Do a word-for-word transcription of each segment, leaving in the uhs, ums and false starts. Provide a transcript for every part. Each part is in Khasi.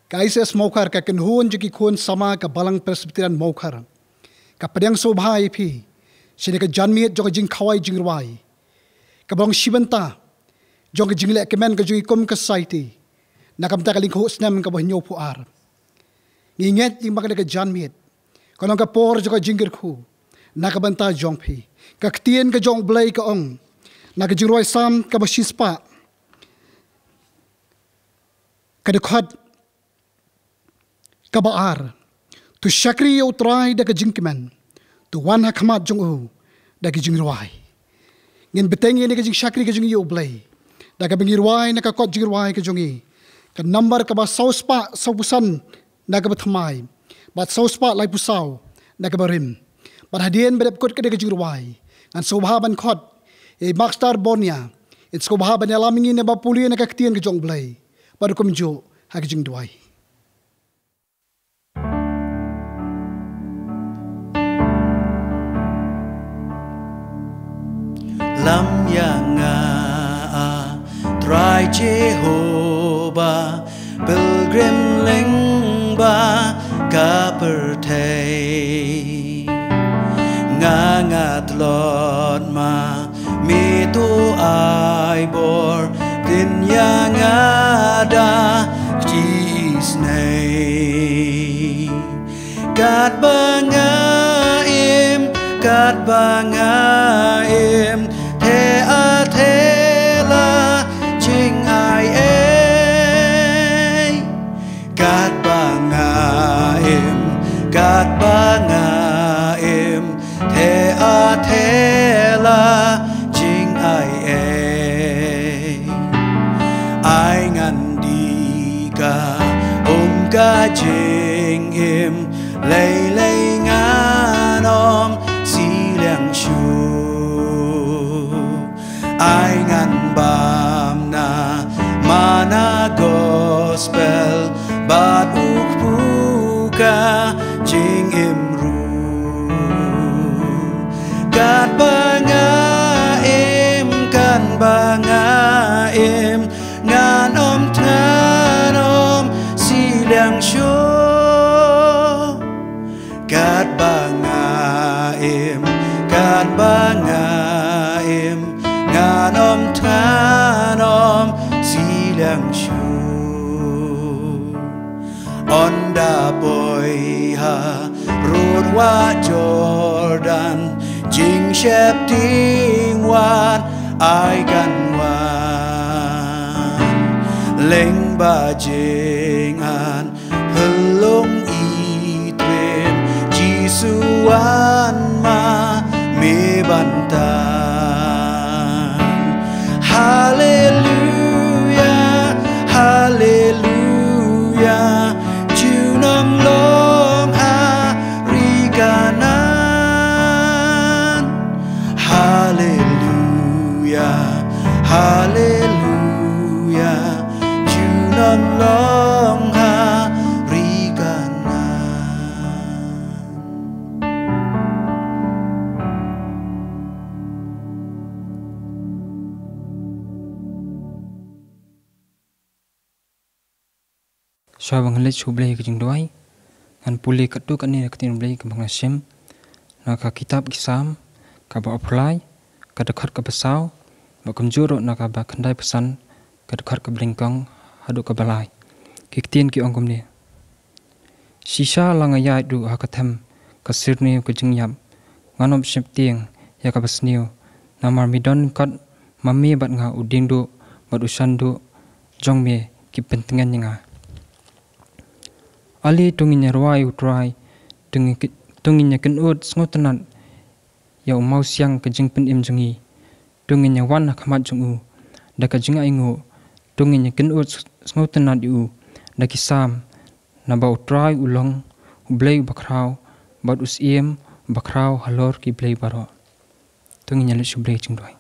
Ka I C S Mawkhar, ka kynhun jong ki khun samla ka Balang Presbyterian Mawkhar, ka pdiang sngewbha ïa phi sha kane ka janmiet jong ka jingkhawai jingrwai kaba long shi bynta jong ka jingleh kmen ka jong ngi kum ka society na ka bynta ka lyngkhuh snem kaba hynñiewphew ar. Ngi ngeit ïa ba kane ka janmiet ka long ka por jong ka jingkyrkhu na ka bynta jong phi. Ka ktien ka jong U Blei ka ong na ka Jingrwai Salm kaba shispah, ka dkhot kaba ar: To shakri ïa U Trai da ka jingkmen, to wan ha khmat jong u da ka jingrwai. Ngin bteng ïa kane ka jingshakri ka jong ngi ïa U Blei da kaba ngi rwai na ka kot jingrwai ka jong ngi, ka nambar kaba sawspah sawphew san na kaba thymmai bad sawspah laiphew saw na kaba rim. Bad hadien ba dep kut kane ka jingrwai, ngan sngewbha ban khot ïa i Makstar Bonia in sngewbha ban ïalam ïa ngi na ba pule na ka ktien ka jong U Blei, bad kumjuh ha ka jingduwai. Lam ïa nga, ah, Trai Jehobah, pilgrim lyngba ka pyrthei. Nga nga tlot ma me to ai bor, pynïa nga da ka jingisynei. Katba nga im, katba nga im, the a the la jingai ei. Katba nga im, katba nga im, the a the la jingai ei. Ai ngan dih ka um ka jingim, lei lei ngan ym siliang shuh. Ai ngan bam na mana gospel bad u kpu ka jingim ruh. Katba nga im, katba nga im, ngan ym thngan ym siliang shuh. Katba nga im, katba nga im, ngan ym thngan ym siliang shuh. Ynda poi ha rud wah Jordan, jingsheptieng wat ai kan wan. Lyngba jingan phyllung i triem, Jisu wan ma me ban tan. Haleluya, haleluya, junom long ha ri Kanaan. Haleluya, haleluya, junom long ha ri Kanaan. Shuwa ba ngan leit sha U Blei ha ka jingduwai, ngan pule katto katne na ka ktien U Blei kaba nga shim na ka kitab Ki Salm kaba arphew lai, ka dkhot kaba saw, bad kumjuh ruh na kaba khyndaiphew san, ka dkhot kaba nyngkong haduh kaba lai. Ki ktien ki ong kumne: Shisha la nga ïaid ruh ha ka them ka syrngiew ka jingïap, ngan ym sheptieng ïa kaba sniew, namar me don ryngkat ma me bad nga, u diengduh bad u shanduh jong me ki pyntngen ïa nga. Ale to ngin ïa rwai ïa U Trai, to ngin, to ngin ïa kynud sngewtynnad ïa u mawsiang ka jingpynim jong ngi. To ngin ïa wan ha khmat jong u da ka jingainguh, to ngin ïa kynud sngewtynnad ïa u da ki salm, naba U Trai u long U Blei uba khraw, bad u Syiem uba khraw halor ki blei baroh. To ngin ïa leit sha U Blei ha ka jingduwai.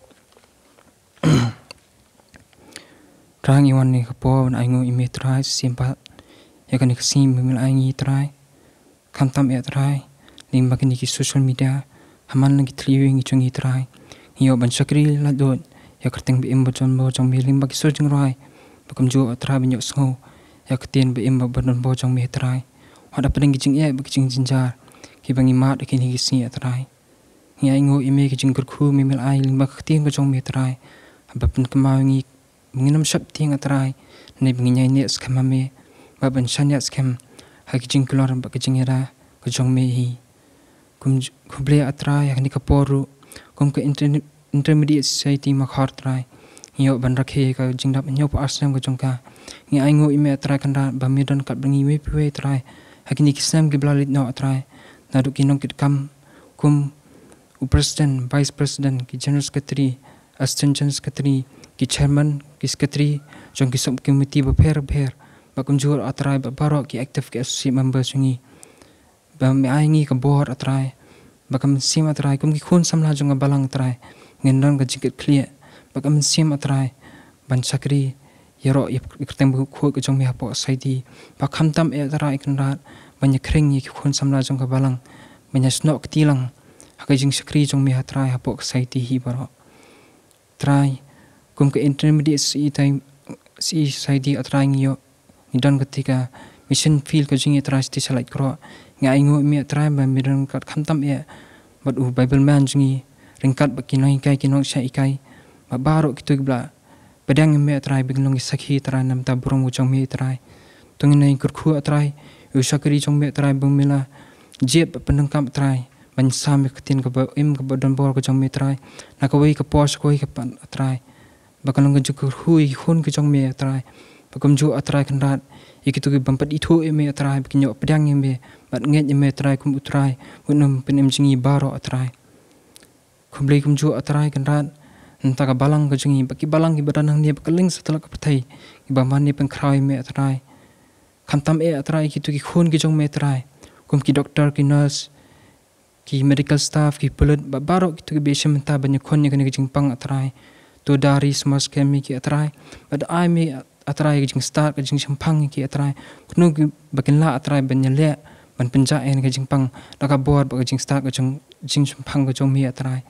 Trai, ngi wan ha kane ka por ban ainguh ïa me Trai, shisien pat ïa kane ka sngi ba me la ai ïa ngi Trai. Khamtam eh Trai, lyngba kine ki social media, ha man la ki thylliej ïing jong ngi Trai, ngi ïoh ban shakri laitluid ïa ka kyrteng ba im ba jong, ba jong me lyngba ki sur jingrwai, bad kumjuh Trai ban ïohsngew ïa ka ktien ba im bad ba donbor jong me, Trai. Wat hapdeng ki jingeh bad ki jingjynjar kiba ngi mad ha kine ki sngi, Trai, ngi ainguh ïa me ka jingkyrkhu, me, me la ai lyngba ka ktien ka jong me, Trai, haba pynkynmaw ïa ngi ba ngin ym sheptieng, Trai, ne ba ngin ïaineh skhem ha me, bad ban shaniah skhem ha ki jingkular bad ka jingïada ka jong me hi. Kum j-, khublei, Trai, ha kane ka por ruh, kum ka inter-, Intermediate Society Mawkhar, Trai, ngi ïoh ban rakhe ka jingdap hynñiewphew ar snem ka jong ka. Ngi ainguh ïa me, Trai Kynrad, ba me don katba ngi iwei pa iwei, Trai, ha kine ki snem kiba la leit noh, Trai, naduh ki nongkitkam kum u President, Vice President, ki General Secretary, Assistant General Secretary, ki Chairman, ki Secretary jong ki Sub Committee bapher bapher, bad kumjuh, Trai, bad baroh ki active, ki associate members jong ngi. Ba me ai ngi ka bor, Trai, bad ka mynsiem, Trai, kum ki khun samla jong ka balang, Trai, ngin don ka jingkitkhlieh bad ka mynsiem, Trai, ban shakri ïaroh ïa ka kyrteng bakhuid ka jong me hapoh ka society. Bad khamtam eh, Trai Kynrad, ban ïakhring ïa ki khun samla jong ka balang ban ïasnoh kti lang ha ka jingshakri jong me, Trai, hapoh ka society hi baroh. Trai, kum ka Intermediate Society, Society, Trai, ngi ïoh, ngi don kata ka mission field ka jong ngi, Trai, sha Laitkroh. Ngi ainguh ïa me, Trai, ba me don kat khamtam eh bad u Bible man jong ngi, ryngkat bad ki nonghikai, ki nongshah hikai, bad baroh kito kiba la pdiang ïa me, Trai, ba kin long ki sakhi, Trai, na ka bynta burom ka jong me, Trai. To ngin ïakyrkhu, Trai, ïa u shakri jong me, Trai, ba me la jied bad pyndonkam, Trai, ban sam ïa ka ktien kaba im kaba donbor ka jong me, Trai, na kawei ka por sha kawei ka por, Trai, ba kan long ka jingkyrkhu ïa ki khun ki jong me, Trai. Bad kumjuh, Trai Kynrad, ïa kito ki bym pat ithuh ïa me, Trai, ba kin ïoh pdiang ïa me bad ngeit ïa me, Trai, kum u Trai bad u nongpynim jong ngi baroh, Trai. Khublei kumjuh, Trai Kynrad, na ka bynta ka balang ka jong ngi bad ki balang kiba don hangne bad kylleng satlak ka pyrthei, kiba mane pynkhraw ïa me, Trai. Khamtam eh, Trai, kito ki khun ki jong me, Trai, kum ki doktor, ki nurse, ki medical staff, ki pulit, bad baroh kito kiba shim bynta ban ïakhun ïa kane ka jingpang, Trai. To da ri sumar skhem ïa ki, Trai, bad ai me, Trai, ka jingstad, ka jingshemphang ïa ki, Trai, kumno kiba kin lah, Trai, ban ïaleh ban pynjah ïa kane ka jingpang da ka bor bad ka jingstad, ka jing, jingshemphang ka jong me, Trai.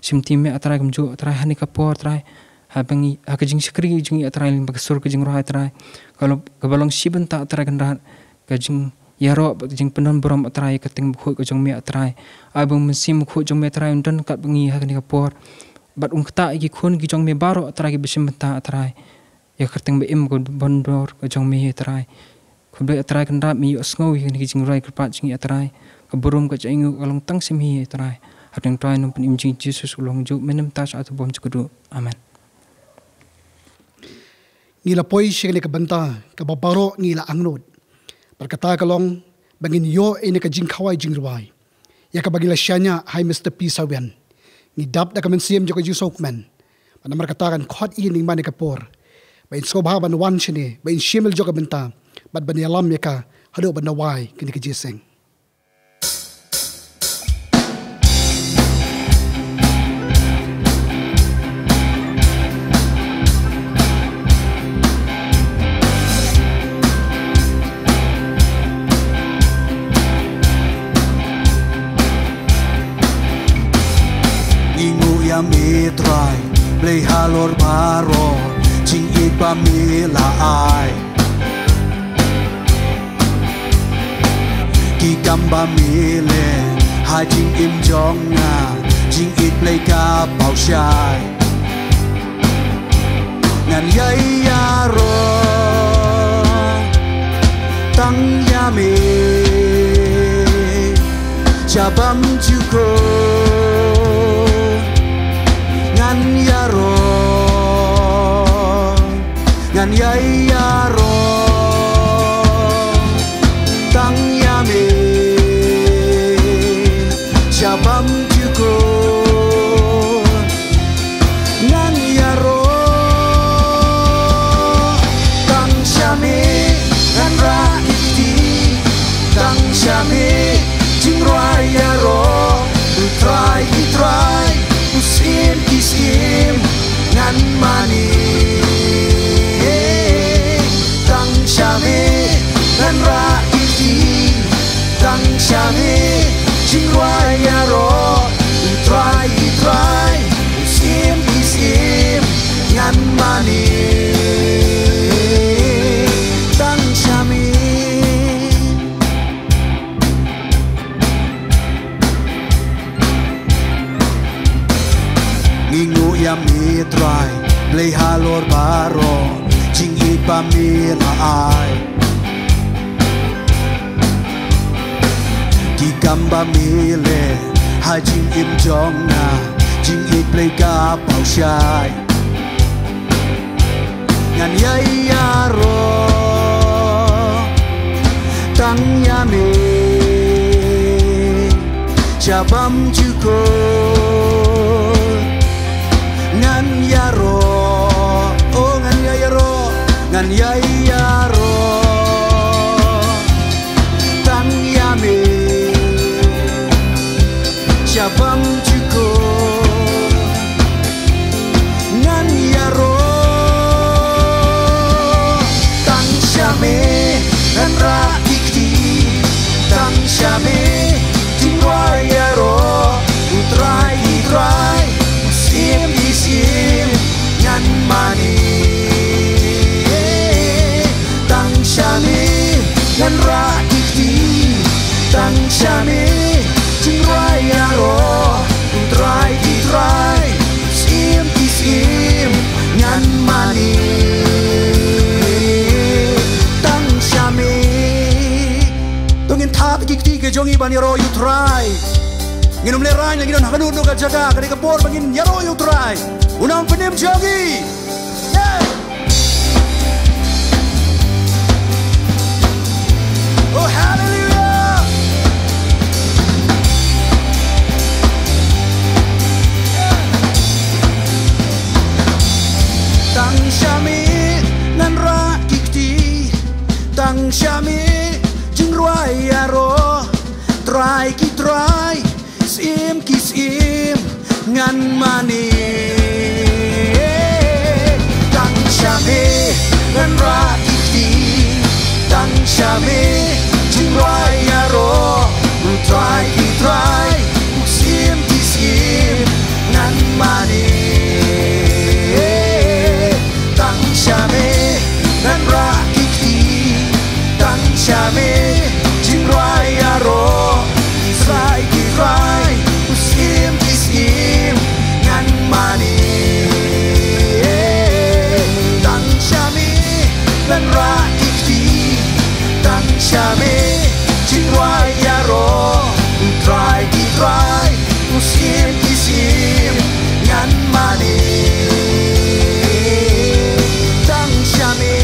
Shim ti me, Trai, kumjuh, Trai, ha kane ka por, Trai, haba ngi, ha ka jingshakri jong ngi, Trai, lyngba ka sur ka jingrwai, Trai, ka long, kaba long shi bynta, Trai Kynrad, ka jingïaroh bad ka jingpyndonkam burom, Trai, ïa ka kyrteng bakhuid ka jong me, Trai. Ai ba u Mynsiem Bakhuid jong me, Trai, un don kat bad ngi ha kane ka por bad un ktah ïa ki khun ki jong me baroh, Trai, kiba shim bynta, Trai, ïa ka kyrteng ba im kaba donbor ka jong me, Trai. Khublei, Trai Kynrad, me ïohsngew ïa kane ka jingrwai kyrpad jong ngi, Trai. Ka burom, ka jingaiñguh ka long tang sha me, Trai. Ha ka kyrteng Trai Nongpynim jong ngi Jesus, u long juh mynta, mynta, sha ka por bymjukut. Amen. Ngi la poi sha kane ka bynta kaba baroh ngi la angnud. Bad kata ka long ba ngin ïoh ïa kane ka jingkhawai jingrwai, ïa kaba ngi la shaniah ha i Mister P Sawian. Ngi dap da ka mynsiem jong ka jingsngewkmen. Bad namar kata kan khot ïa ngi ha kane ka por ba in sngewbha ban wan shane, ba in shim ïa la ka jong ka bynta bad ban ïalam ïa ka haduh ban da wai kane ka jingïaseng. Ngi nguh ïa me Trai, Blei halor baroh, jingïeit ba me la ai. Ki kam ba me leh ha jingim jong nga, jingïeit Blei ka paw shai. Ngan ïai ïaroh tang ïa me sha bymjukut. Ngan ïaroh, ngan ïai ïaroh tang ïa me sha bymjukut. Ngan ïaroh tang sha me, ngan rah ïa kti tang sha me, jingrwai ïaroh ai. Ki kam ba me leh ha jingim jong nga, jingïeit Blei ka paw shai. Ngan ïai ïaroh tang ïa me sha bymjukut. Ngan ïaroh, oh, ngan ïai ïaroh, ngan ïai ïaroh tang ïa me sha bymjukut. Ngan ïaroh tang sha me, ngan rah ki kti tang sha me. Jingrwai ïaroh, U Trai ki trai, U Syiem ki syiem, ngan mane tang sha me. Ngan rah ki kti tang sha me. Jingrwai ïaroh, U Trai ki trai, U Syiem ki syiem, ngan mane tang sha me. To ngin thap ki kti ki jong ngi ban ïaroh ïa U Trai. Ngin ym lehraiñ, ngin don ha kano kano ka jaka, ka dei ka por ba ngin ïaroh ïa U Trai, U Nongpynim jong ngi. Yeah. Oh, hallelujah. Tang sha me ngan rah ki kti, tang sha me jingrwai ïaroh, Trai ki trai, Syiem ki syiem, ngan mane tang sha me. Ngan rah ki kti tang sha me, jingrwai ïaroh, U Trai ki trai, U Syiem ki syiem, ngan mane tang sha me. Ngan rah ki kti tang sha me, jingrwai ïaroh, Trai ki trai, U Syiem ki syiem, ngan mane tang sha me. Ngan rah ki kti tang sha me, jingrwai ïaroh, Trai ki trai, U Syiem ki syiem, ngan mane tang sha me.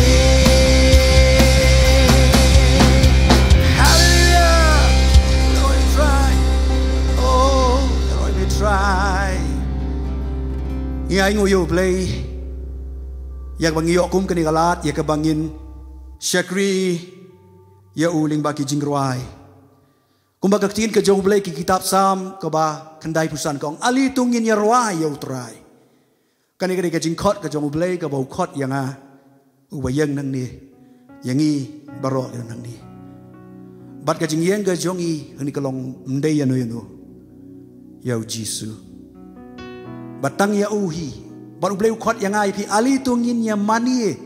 Hallelujah. Ïaroh ïa me Trai. Oh, ïaroh ïa me Trai. Ngi ainguh ïa U Blei ïa kaba ngi ïoh kum kane ka lad, ïa kaba ngin shakri ïa u lyngba ki jingrwai. Kumba ka ktien ka jong U Blei, ki kitab Salm kaba khyndaiphew san ka ong, ale to ngin ïarwai ïa U Trai. Kane ka dei ka jingkhot ka jong U Blei kaba u khot ïa nga, uba ïeng nangne, ïa ngi baroh nangne. Bad ka jingïeng ka jong ngi hangne ka long ym dei ïano ïano, ïa U Jisu. Bad tang ïa u hi. Bad U Blei u khot ïa nga ïa phi, ale to ngin ïa mane,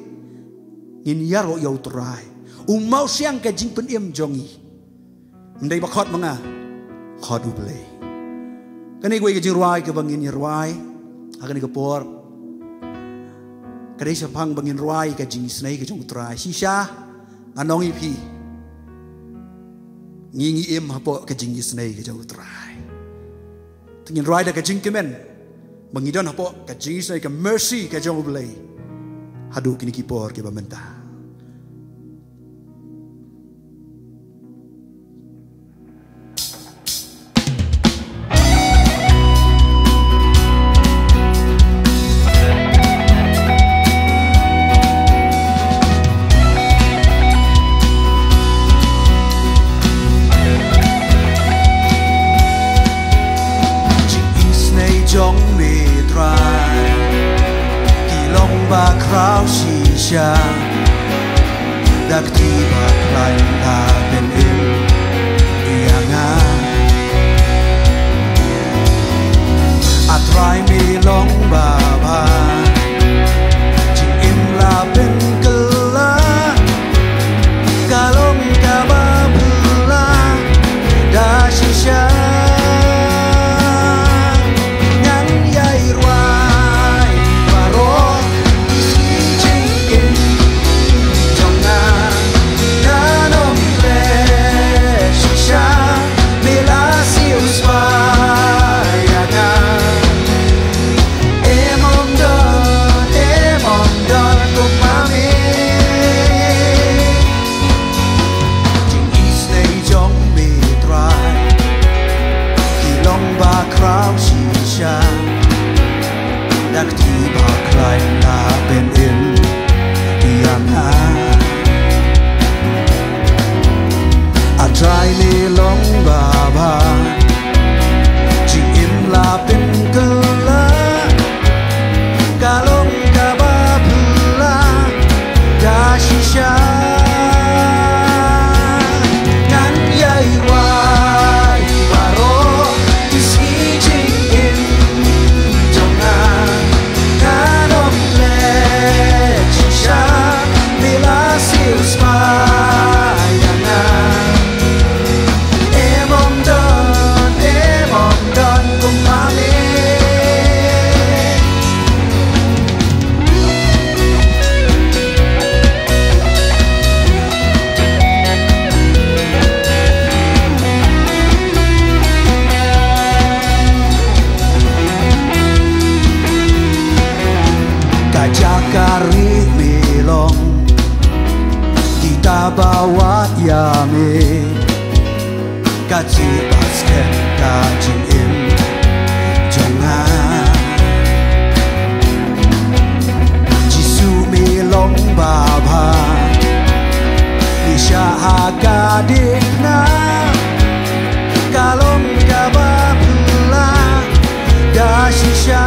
ngin ïaroh ïa U Trai. U mawsiang ka jingpynim jong ngi. Ym dei ba khot ma nga, khot U Blei. Kane kawei ka jingrwai kaba ngin ïarwai ha kane ka por, ka dei shaphang ba ngin rwai ka jingisynei ka jong U Trai. Shisha ngan ong ïa phi, ngi ngi im hapoh ka jingisynei ka jong U Trai. Te ngin rwai da ka jingkmen ba ngi don hapoh ka jingisynei, ka mercy ka jong U Blei haduh kine ki por kiba mynta. Jingisynei jong me Trai, ki long ba khraw shisha. Da kti ba khlaiñ la pynim ïa nga. A Trai me long ba bha, jingim la pynkylla, ka long kaba phylla da shisha. Ngan ïai rwai baroh ki sngi jingim jong nga. Rai ne long babha, jingim la pynkylla, ka long kaba phylla da shisha. Ngan ïai wai baroh ki sngi jingim jong nga. Ngan ym klet shisha, me la siew spah ïa nga. Em ym don, em ym don kum ma me. Ka jaka rieh me long kita ba wad ïa me. Ka jingpasken ka jingim jong nga. Jisu me long babha, me shah ha ka diengphna. Ka long kaba phylla da shisha.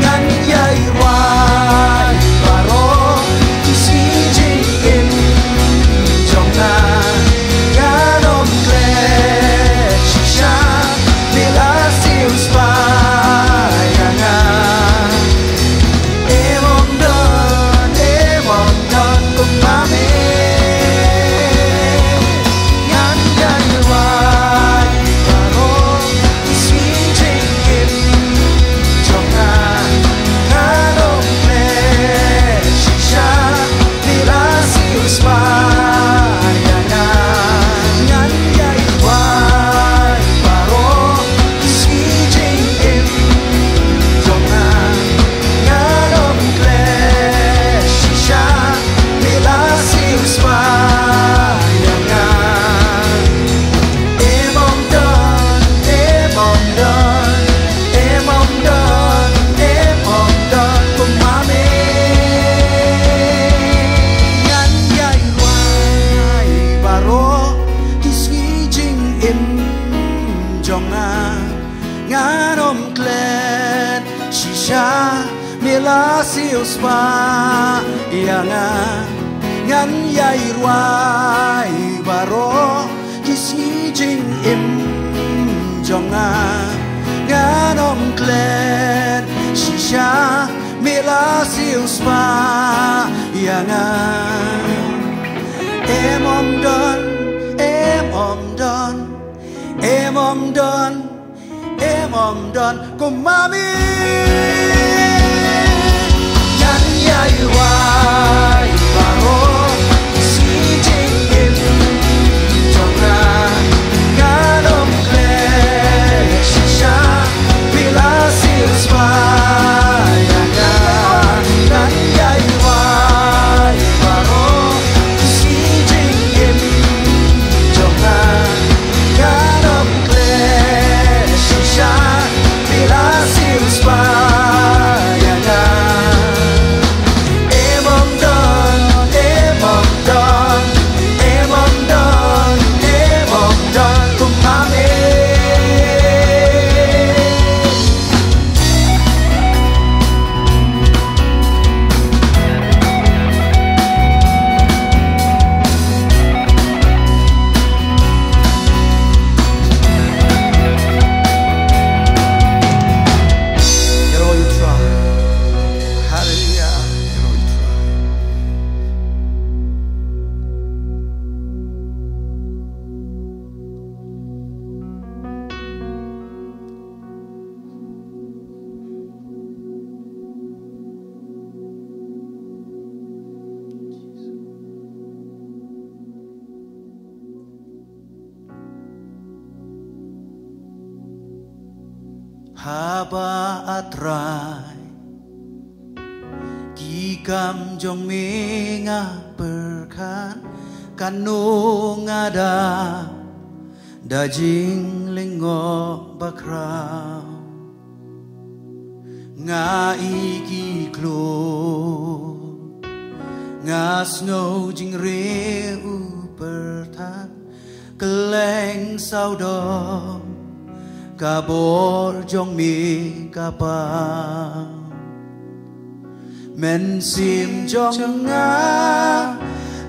Ngan ïai wai baroh ki sngi jingim jong nga. Ngan ym klet shisha, me la siew spah ïa nga. Em ym don, em ym don kum ma me. Ngan ïai wai baroh ki sngi jingim jong nga. Ngan ym klet shisha, me la siew spah ïa nga. Ngan ïai wai baroh ki sngi jingim jong nga. Ngan ym klet shisha, me la siew spah ïa nga. Em ym don, em ym don, em ym don, em ym don kum ma me. Ngan ïai wai baroh ki sngi jingim jong nga. Ngan ym klet shisha, me la siew spah ïa nga. Ngan ïai wai baroh ki sngi jingim jong nga. Ngan ym klet shisha, me la siew spah ïa nga. Em ym don, em ym don, em ym don, em ym don kum ma me. Ngan ïai wai baroh ki sngi jingim jong nga. Ngan ym klet shisha, me la siew spah ïa nga. Ngan ïai wai baroh ki sngi jingim jong nga. Ngan ym klet shisha, me la siew spah ïa nga. Em ym don, em ym don, em ym don, em ym don kum ma me. Get all your trouble. Hallelujah. Get all your trouble. Haba A Trai, ki kam jong me nga pyrkhat, katno nga da da jinglyngngoh bakhraw. Nga ïeit ki khlur, nga sngew jingrieh u pyrthat kylleng sawdong ka bor jong me kpa. Mynsiem jong nga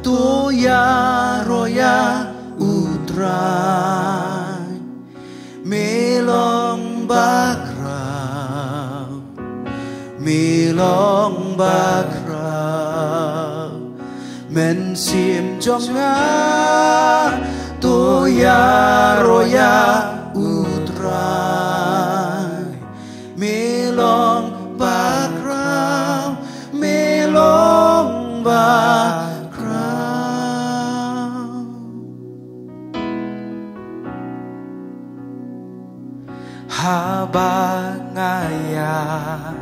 to ïaroh ïa U Trai. Me long bakhraw, me long bakhraw. Mynsiem jong nga to ïaroh ïa U Trai. Me long bakhraw, me long bakhraw. Haba nga ïaid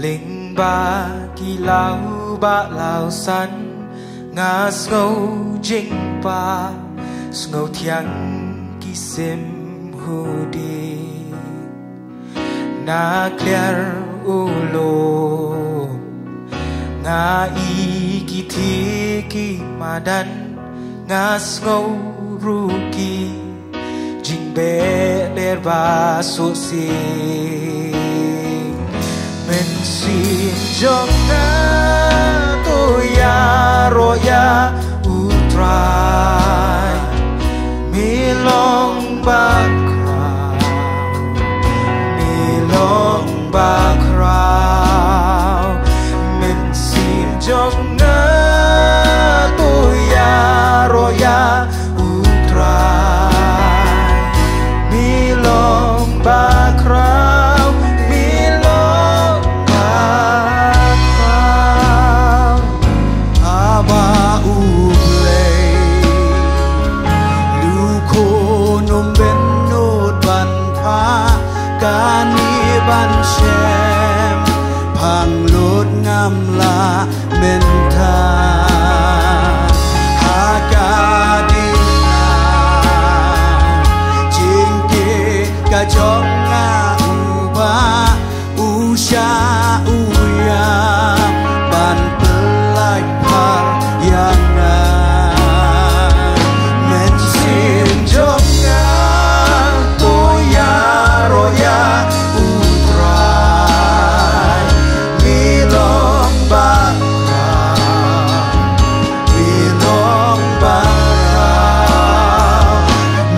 lyngba ki law ba law san, nga sngew jingpang, sngew thiang ki sim hudiñ. Na kliar u lum, nga i ki thik ki madan, nga sngew ruh ki jingbeh der ba suk sing. Mynsiem jong nga to ïaroh ïa U Trai. Me long bakhraw, me long bakhraw. Mynsiem jong nga to ïaroh ïa U Trai. Me long bakhraw, me long bakhraw. Haba U Blei, u khun um bynnud ban phah kane ban shem phang lut ngam lah mynta. Ha ka dei na jingkit ka jong nga uba u shah u ïap ban pyllait phar ïa nga. Mynsiem jong nga to ïaroh ïa U Trai. Me long bakhraw, me long bakhraw.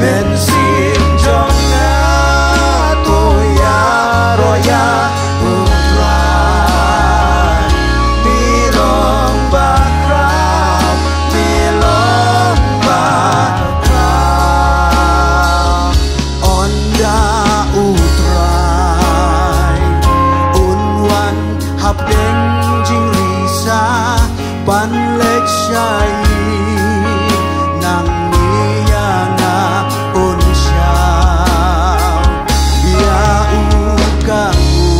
Mynsiem jong nga to ïaroh ïa U Trai. Me long bakhraw, me long bakhraw. Ynda U Trai un wan hapdeng jingrisa ban leit shai, nangne ïa nga un shah ïa u kang u.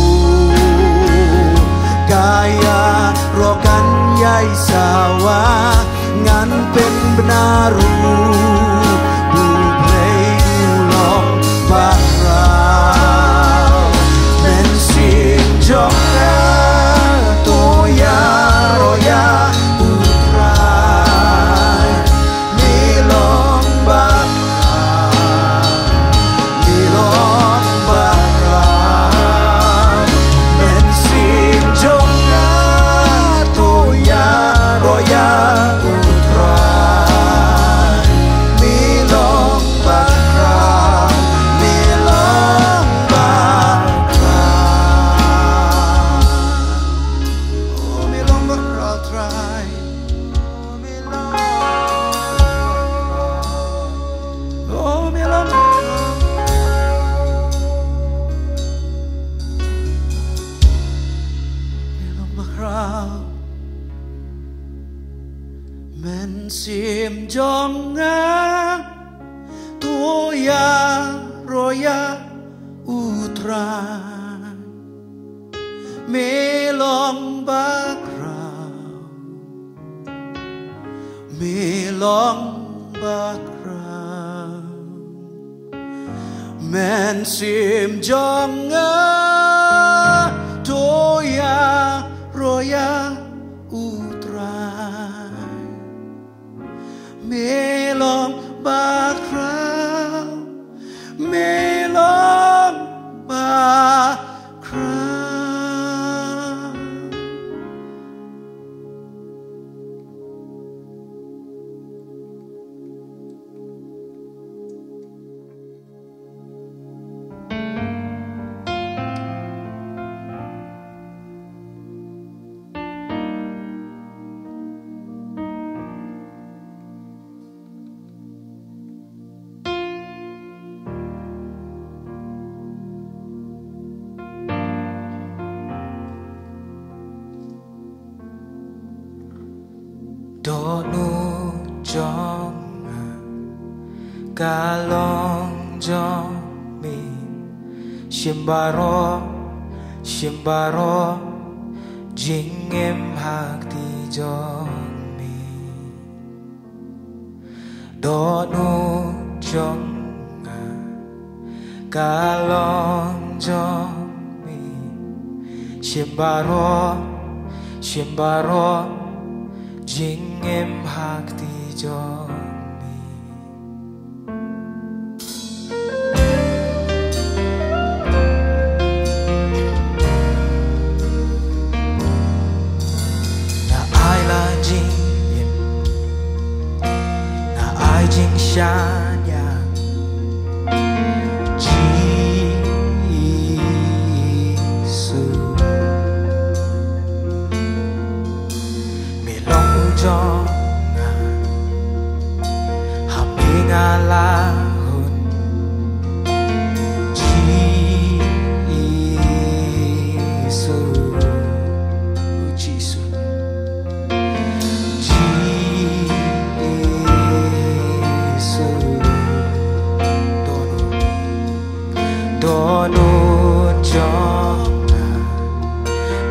Ka ïaroh kan ïai sawa, ngan pynbna ruh, U Blei u long bakhraw. Mynsiem jong nga to ïaroh ïa U Trai. Me long bakhraw, me long bakhraw. Mynsiem jong nga to ïaroh ïa U Trai. Me long bakhraw, me long bakhraw. Oh, me long bakhraw Trai. Oh, me long bakhraw. Oh, me long bakhraw. Me long bakhraw. Mynsiem jong nga to ïaroh ïa U Trai. Me long bakhraw, me long bakhraw. Mynsiem jong nga to ïaroh ïa U Trai. Dohnud jong nga ka long jong me. Shim baroh, shim baroh jingim ha kti jong me. Dohnud jong nga ka long jong me. Shim baroh, shim baroh jingim ha kti jong me. Nga ai la jingim, nga ai jingshaniah, Jisu. Me long u jong nga, ha me nga la hun. Jisu, Jisu, Jisu. Dohnud, dohnud jong nga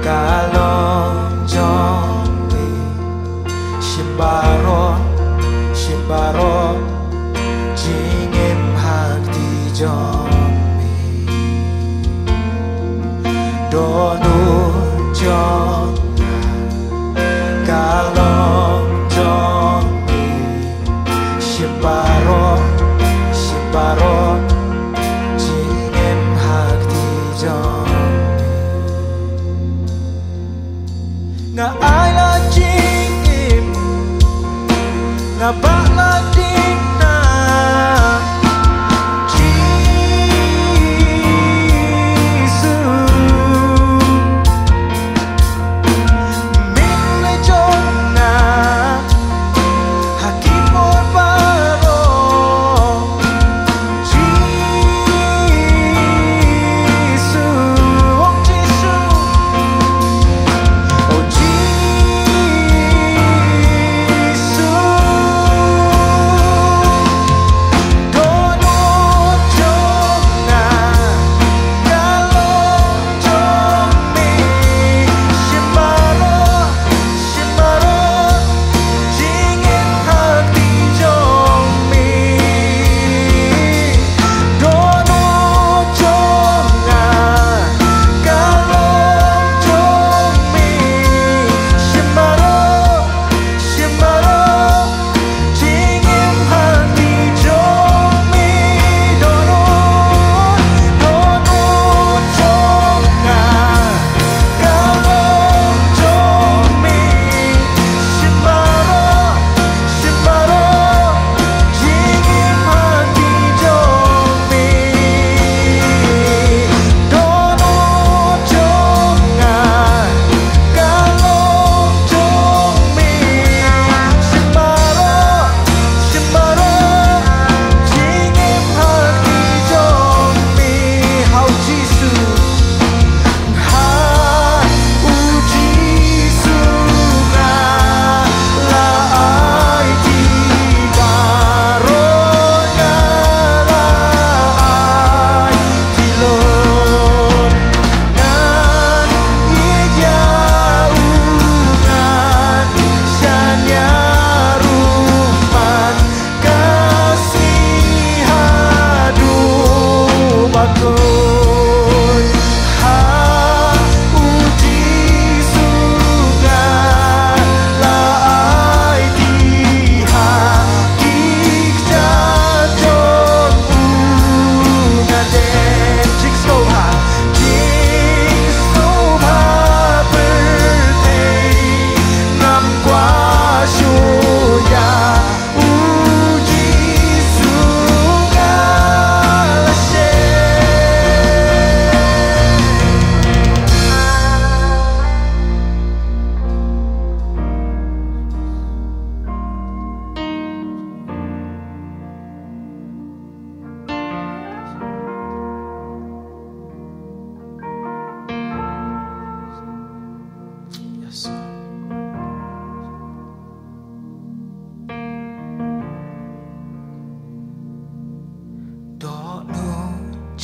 ka long jong me. Shim baroh, shim baroh jingim ha kti jong me. Dohnud jong nga ka long jong me. Shim baroh, shim baroh jingim ha kti jong me. Nga ai la jingim, nga bah la ding na Jisu. Me long jong nga,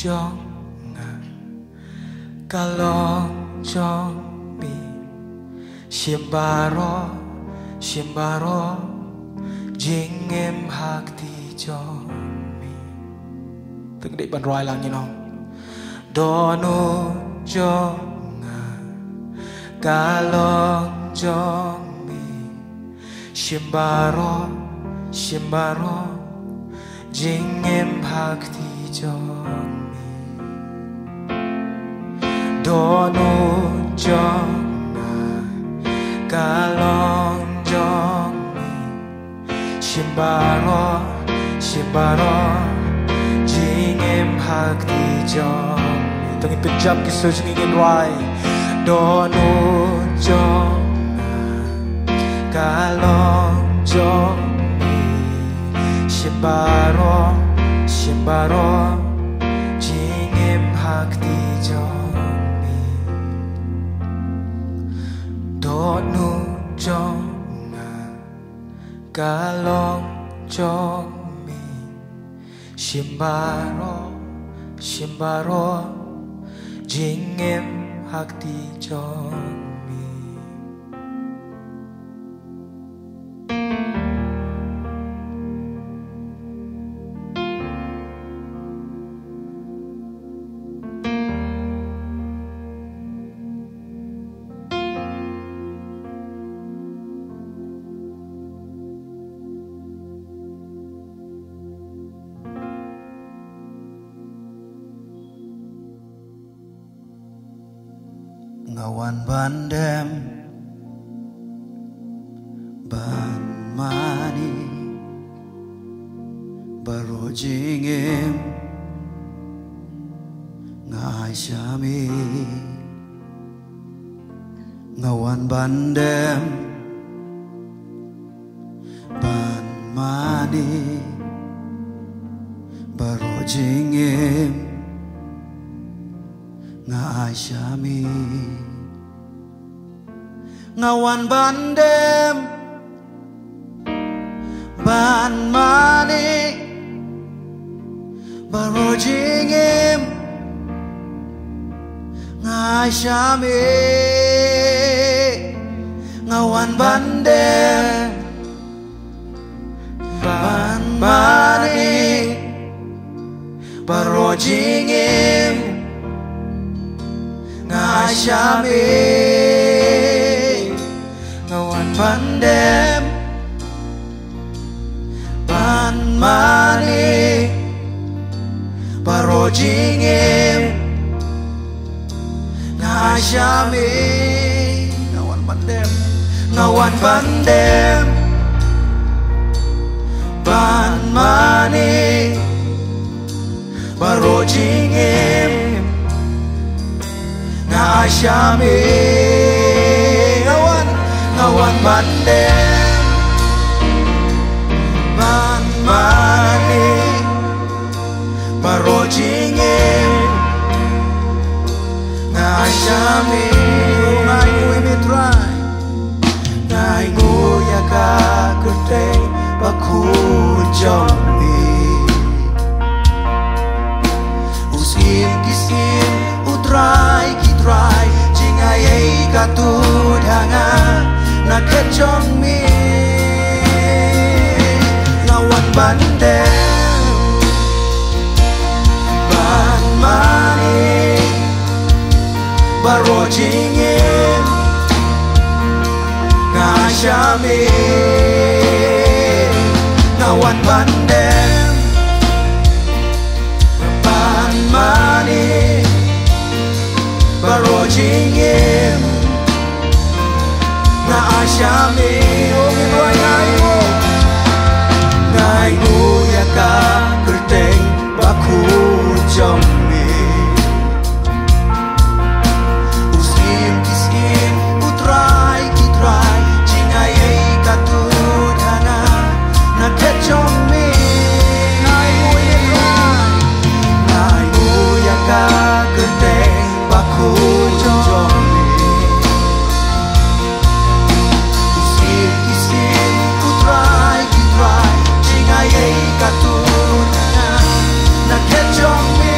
jong nga ka long jong me. Shim baroh, shim baroh jingim ha kti jong me. Tang dei ban rwai lang, you know. Dohnud jong nga ka long jong me. Shim baroh, shim baroh jingim ha kti jong me. Dohnud jong nga ka long jong me. Shim baroh, shim baroh jingim ha kti jong me. To ngin pynjop ki sur jong ngi, ngin rwai. Dohnud jong nga ka long jong me. Shim baroh, shim baroh jingim ha kti jong me. Dohnud jong nga ka long jong me. Shim baroh, shim baroh jingim ha kti jong me. Nga wan ban dem ban mane baroh jingim nga ai sha me. Nga wan ban dem ban mane baroh jingim nga ai sha me. Nga wan ban dem ban mane baroh jingim nga ai sha me. Nga wan ban dem ban mane baroh jingim nga ai sha me. Nga wan ban dem ban mane baroh jingim nga ai sha me. Nga wan ban dem, nga wan ban dem ban mane baroh jingim nga ai sha me. Nga wan, nga wan ban dem ban mane baroh jingim nga ai sha me. Nga ainguh ïa me Trai, nga ainguh ïa ka kyrteng bakhuid jong me. U Syiem ki syiem, U Trai ki trai, jingaiei katto ha nga na khet jong me. Nga wan ban dem ban mane baroh jingim nga ai sha me. Nga wan ban dem ban mane baroh jingim nga ai sha me. Oh, me Trai, nga ainguh, nga ainguh ïa ka kyrteng bakhuid jong me. U Syiem ki syiem, U Trai ki trai, jingaiei katto ha nga na khet jong me. Nga ainguh ïa me Trai, nga ainguh ïa ka kyrteng bakhuid jong me. U Syiem ki syiem, U Trai ki trai, jingaiei katto ha nga na khet jong me.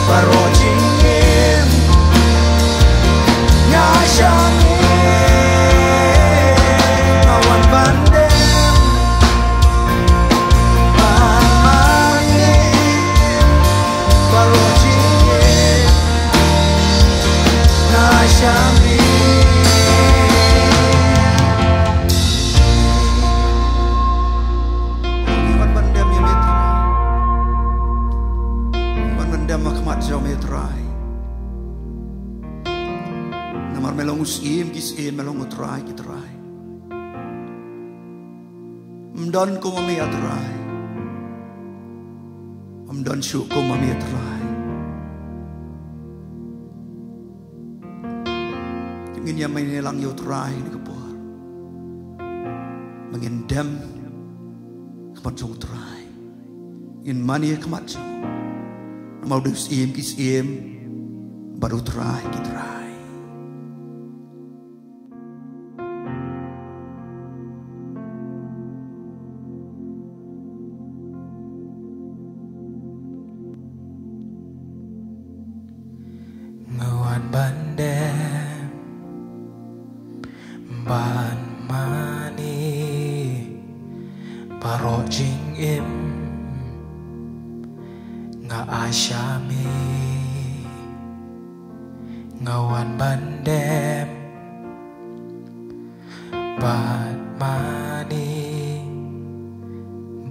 Baroh jingim nga shah mih, nga wan ban dem bad mane. Baroh jingim nga shah mih. Ngi wan ban dem ïa me Trai. Ngi wan ban dem ha khmat jong me Trai. Namar me long u Syiem ki syiem, me long u Trai ki trai. Ym don kum ma me Trai. Ym don shuh kum ma me Trai. Ngin ïa mane lang ïa u Trai ha kane ka por. Ma ngin dem ha khmat jong u Trai. Ngin mane ha khmat jong u. Namar u dei u Syiem ki syiem bad u Trai ki trai. Nga wan ban dem bad mane, baroh jingim nga ai sha me. Nga wan ban dem bad mane,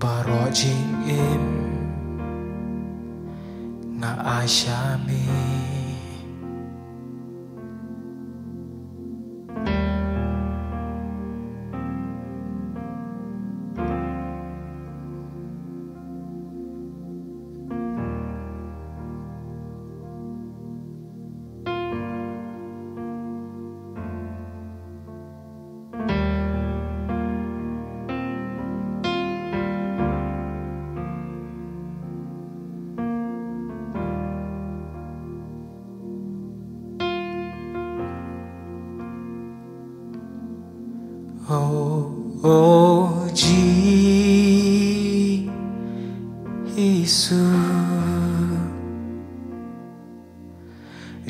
baroh jingim nga ai sha me. O, o Jisu,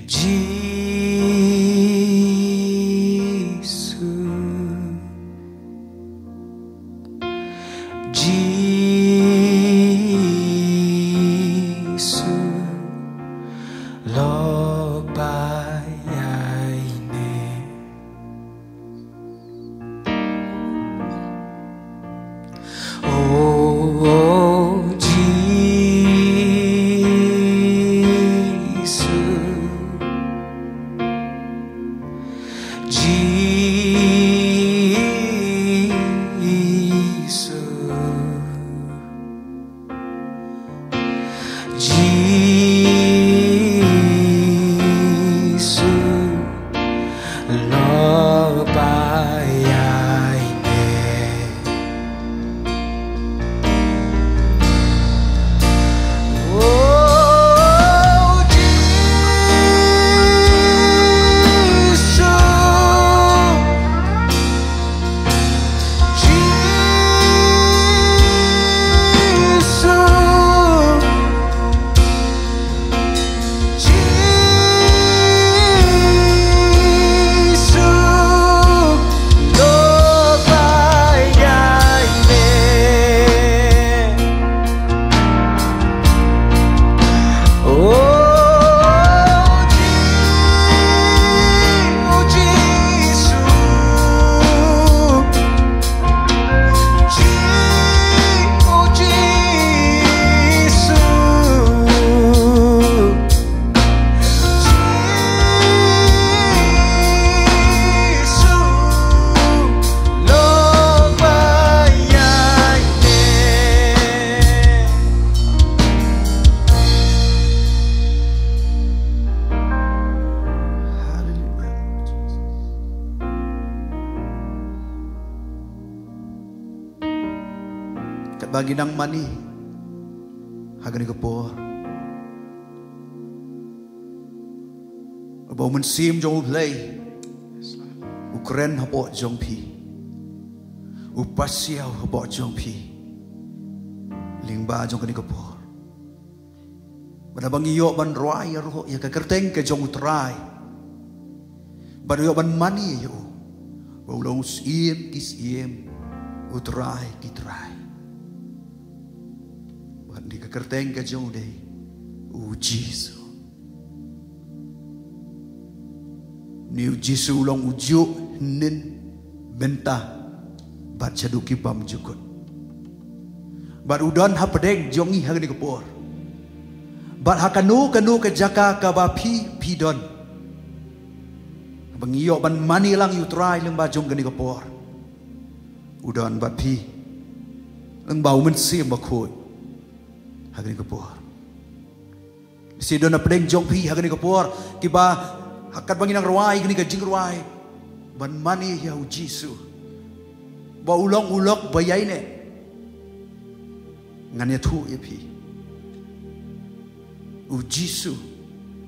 Jisu, Jisu, lok ba ïaineh. O, o Jisu, Jisu, Jisu, lok ba ïaineh. O Jisu, Jisu, Jisu, lok ba ïaineh. O Ji-, o Jisu, Ji-, o Jisu. Jisu, lok ba ïaineh. Hallelujah. Katba ngi nang mane ha kane ka por, ba u Mynsiem jong U Blei u kren hapoh jong phi, u pasiaw hapoh jong phi lyngba jong kane ka por. Bad haba ngi ïoh ban rwai ïa ruh ïa ka kyrteng ka jong U Trai, bad ïoh ban mane ïa u, ba u long u Syiem ki syiem, U Trai ki trai. Bad kane ka kyrteng ka jong u dei U Jisu. Une U Jisu u long ujuh, hynnin, mynta, bad shaduh ki bymjukut. Bad u don hapdeng jong ngi ha kane ka por. Bad ha kano kano ka jaka kaba phi, phi don, ba ngi ïoh ban mane lang ïa U Trai lyngba jong kane ka por, u don bad phi. Lyngba U Mynsiem Bakhuid ha kane ka por. Shi don hapdeng jong phi ha kane ka por, kiba, ha katba ngi nang rwai kane ka jingrwai ban mane ïa U Jisu, ba u long u lok ba ïaineh. Ngan ïathuh ïa phi. U Jisu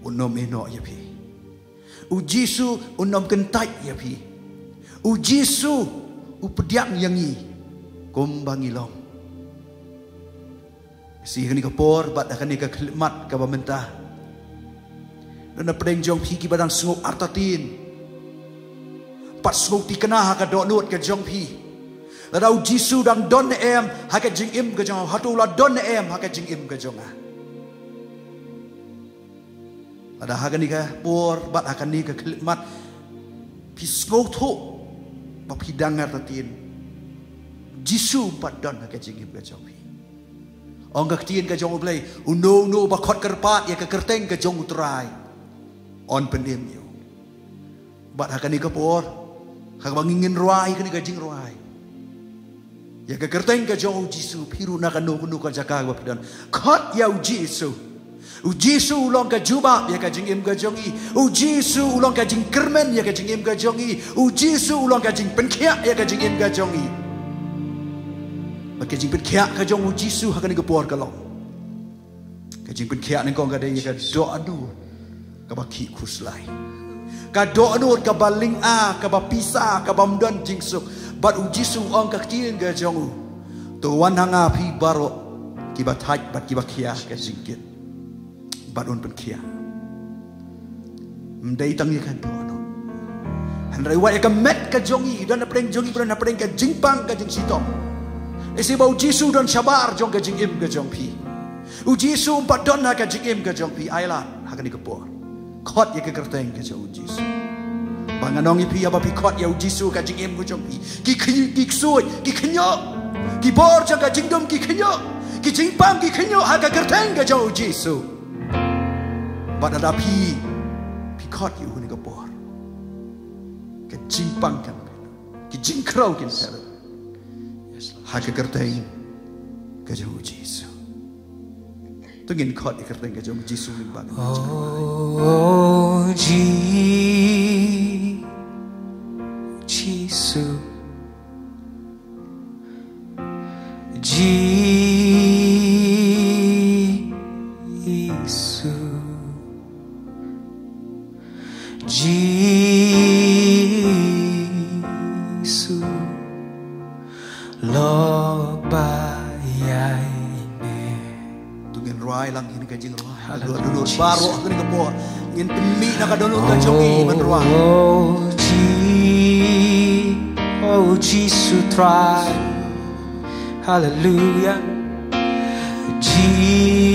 un ym ïehnoh ïa phi. U Jisu un ym kyntait ïa phi. U Jisu u pdiang ïa ngi kumba ngi long. Shi ha kane ka por bad ha kane ka khyllipmat kaba mynta, don hapdeng jong phi kiba dang sngew artatien, bad sngew thikna ha ka dohnud ka jong phi. Lada U Jisu dang don ne em ha ka jingim ka jong nga, hato u la don ne em ha ka jingim ka jong nga. Lada ha kane ka por bad ha kane ka khyllipmat phi sngewthuh ba phi dang artatien, Jisu um pat don ha ka jingim ka jong phi. Ong ka ktien ka jong U Blei, uno uno uba khot kyrpad ïa ka kyrteng ka jong U Trai, yn pynim ïa u. Bad ha kane ka por, ha kaba ngin rwai kane ka jingrwai ïa ka kyrteng ka jong U Jisu, phi ruh na kano kano ka jaka kaba phi don, khot ïa U Jisu. U Jisu u long ka jubab ïa ka jingim ka jong ngi. U Jisu u long ka jingkyrmen ïa ka jingim ka jong ngi. U Jisu u long ka jingpynkhiah ïa ka jingim ka jong ngi. Bad ka jingpynkhiah ka jong U Jisu ha kane ka por ka long, ka jingpynkhiah nyngkong ka dei ïa ka dohnud kaba khih khuslai, ka dohnud kaba lynga, kaba pisa, ka bym don jingsuk. Bad U Jisu u ong ka ktien ka jong u, to wan ha nga phi baroh kiba thait bad kiba khia ka jingkit, bad un pynkhiah. Ym dei tang ïa ka dohnud, hynrei wat ïa ka met ka jong ngi, don hapdeng jong ngi, don hapdeng ka jingpang ka jingshitom. Lehse ba U Jisu u don shabar jong ka jingim ka jong phi. U Jisu um pat don ha ka jingim ka jong phi. Ai lad ha kane ka por, khot ïa ka kyrteng ka jong U Jisu. Ba ngan ong ïa phi, haba phi khot ïa U Jisu ha ka jingim ka jong phi, ki khñi-, ki ksuid ki kynñiuh, ki bor jong ka jingdum ki kynñiuh, ki jingpang ki kynñiuh ha ka kyrteng ka jong U Jisu. Bad lada phi, phi khot ïa u ha kane ka por, ka jingpang kan, ki jingkhrew kin pher ha ka kyrteng ka jong U Jisu. To ngin khot ïa ka kyrteng ka jong U Jisu lyngba. Oh, Ji-, Jisu. Jisu. Jisu, lok ba ïaineh. To ngin rwai lang ha kane ka jingrwai. Haleluya. Baroh ha kane ka por ngin pynmih na ka dohnud ka jong ngi ban rwai. Oh, Ji-, oh, Jisu Trai. Haleluya. Jisu.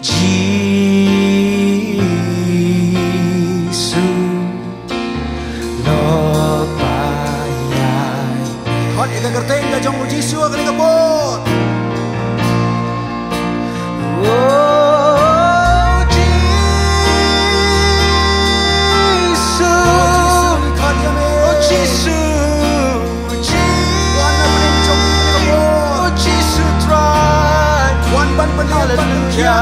Jisu. Lok ba ïaineh. Khot ïa ka kyrteng ka jong U Jisu ha kane ka por. Oh, Jisu. Oh, Jisu. Oh, Jisu Trai. Haleluya.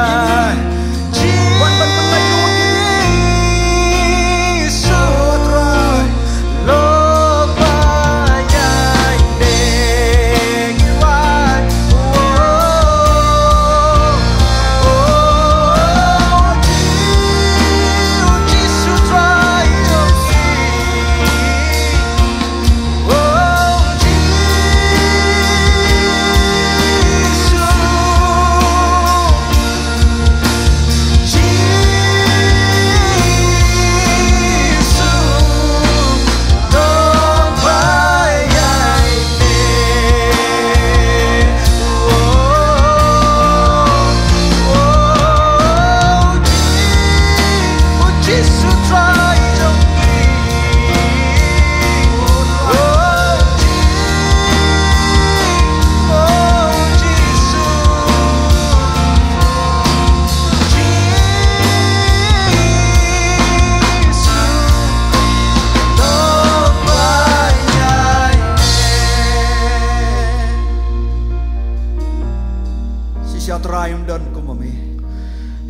Trai, ym don kum ma me.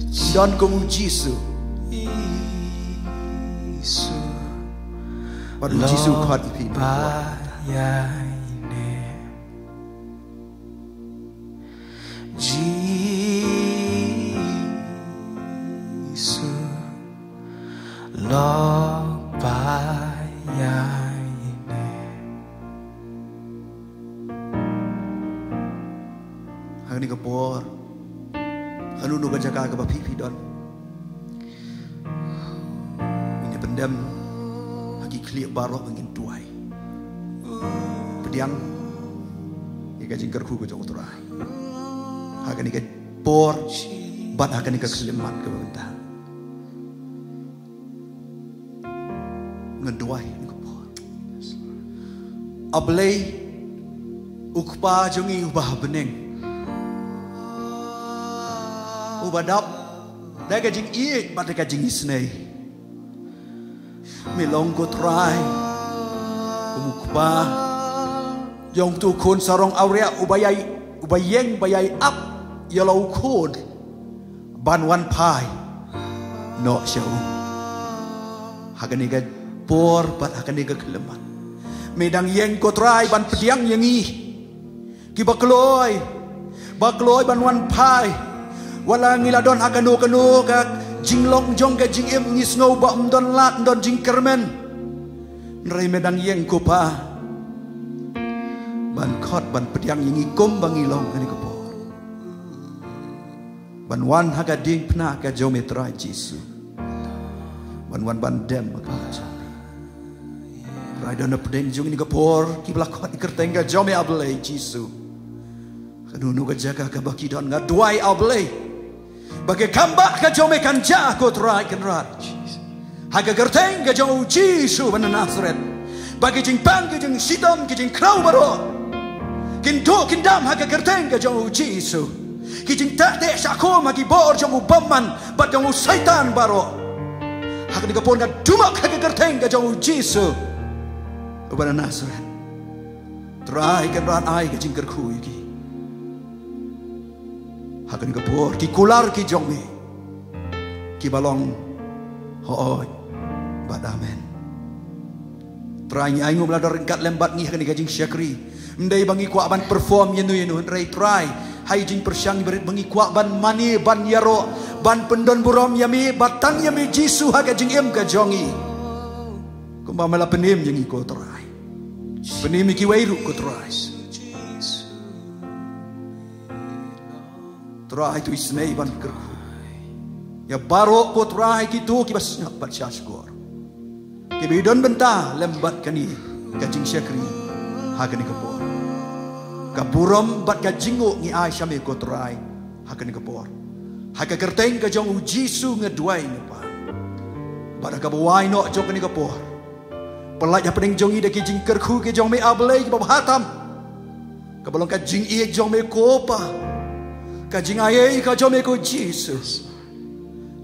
Ym don kum u Jisu. Bad u Jisu u khot ïa phi. Jisu, lok ba ïaineh. Ha kane ka por, ha kano kano ka jaka kaba phi phi don, ngin ïa pyndem ha ki khlieh baroh ba ngin duwai. Pdiang ïa ka jingkyrkhu ka jong U Trai ha kane ka por bad ha kane ka khyllipmat kaba mynta. Ngan duwai ha kane ka por. A Blei, u Kpa jong ngi uba ha bneng, uba dap da ka jingïeit bad da ka jingisynei. Me long, ko Trai, kum u Kpa jong uto u khun sarong awria uba ïai, uba ïeng ba ïai ap ïa la u khun ban wan phai noh sha u. Ha kane ka por bad ha kane ka khyllipmat, me dang ïeng, ko Trai, ban pdiang ïa ngi kiba kloi, ba kloi ban wan phai. Wat la ngi la don ha kano kano ka jinglong jong ka jingim, ngi sngew ba ym don lad, ym don jingkyrmen, hynrei me dang ïeng, ko Pa, ban khot, ban pdiang ïa ngi kumba ngi long ha kane ka por, ban wan ha ka diengphna ka jong me, Trai Jisu, ban wan ban dem ha ka jong me. Trai, don na pdeng jong ngi ha kane ka por kiba la khot ïa ka kyrteng ka jong me, A Blei Jisu. Ha kano kano ka jaka kaba ki don, nga duwai, A Blei, ba ka kam ba ka jong me kan jia, ko Trai Kynrad, ha ka kyrteng ka jong u Jisu uba na Nasareth. Ba ki jingpang, ki jingshitom, ki jingkhraw baroh kin duh kin dam ha ka kyrteng ka jong u Jisu. Ki jingteh teh shah khum ha ki bor jong u bymman bad jong u Soitan baroh, ha kane ka por nga dumok ha ka kyrteng ka jong u Jisu uba na Nasareth. Trai Kynrad, ai ka jingkyrkhu ïa ki ha kane ka por, ki kular ki jong me kiba long hooid bad amen. Trai, ngi ai nguh ba la don ryngkat lem bad ngi ha kane ka jingshakri. Ym dei ba ngi kwah ban perform ïano ïano, hynrei Trai, ha i jingpyrshang barit ba ngi kwah ban mane, ban ïaroh, ban pyndon burom ïa me, ba tang ïa me Jisu ha ka jingim ka jong ngi. Kumba me la pynim ïa ngi, ko Trai, pynim ïa kiwei ruh, ko Trai. Trai, to isynei ban kyrkhu ïa baroh, ko Trai, kito kiba sngap bad sngap shkor, kiba ïadon bynta lem bad kane ka jingshakri ha kane ka por. Ka burom bad ka jingnguh ngi ai sha me, ko Trai, ha kane ka por. Ha ka kyrteng ka jong u Jisu nga duwai, nga pan. Bad ha kaba wai noh jong kane ka por, pyllait hapdeng jong ngi da ki jingkyrkhu ki jong me, A Blei, kiba bha tam, kaba long ka jingïeit jong me, ko Pa, ka jingaiei ka jong me, ko Jisu,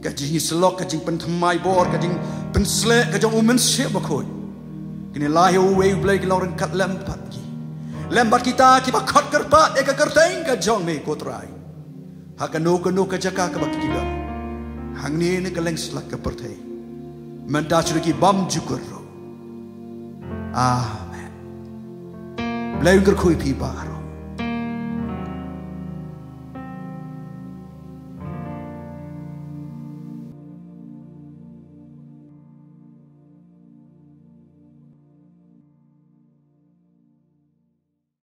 ka jingïasyllok, ka jingpynthymmai bor, ka jingpynsleh ka jong u Mynsiem Bakhuid. Kine lai ha uwei u Blei kin long ryngkat lem bad ki, lem bad kita kiba khot kyrpad ïa ka kyrteng ka jong me, ko Trai, ha kano kano ka jaka kaba ki don, hangne ne kylleng sla ka pyrthei, mynta shuh ki bymjukut ruh. Amen. Blei un kyrkhu ïa phi baroh.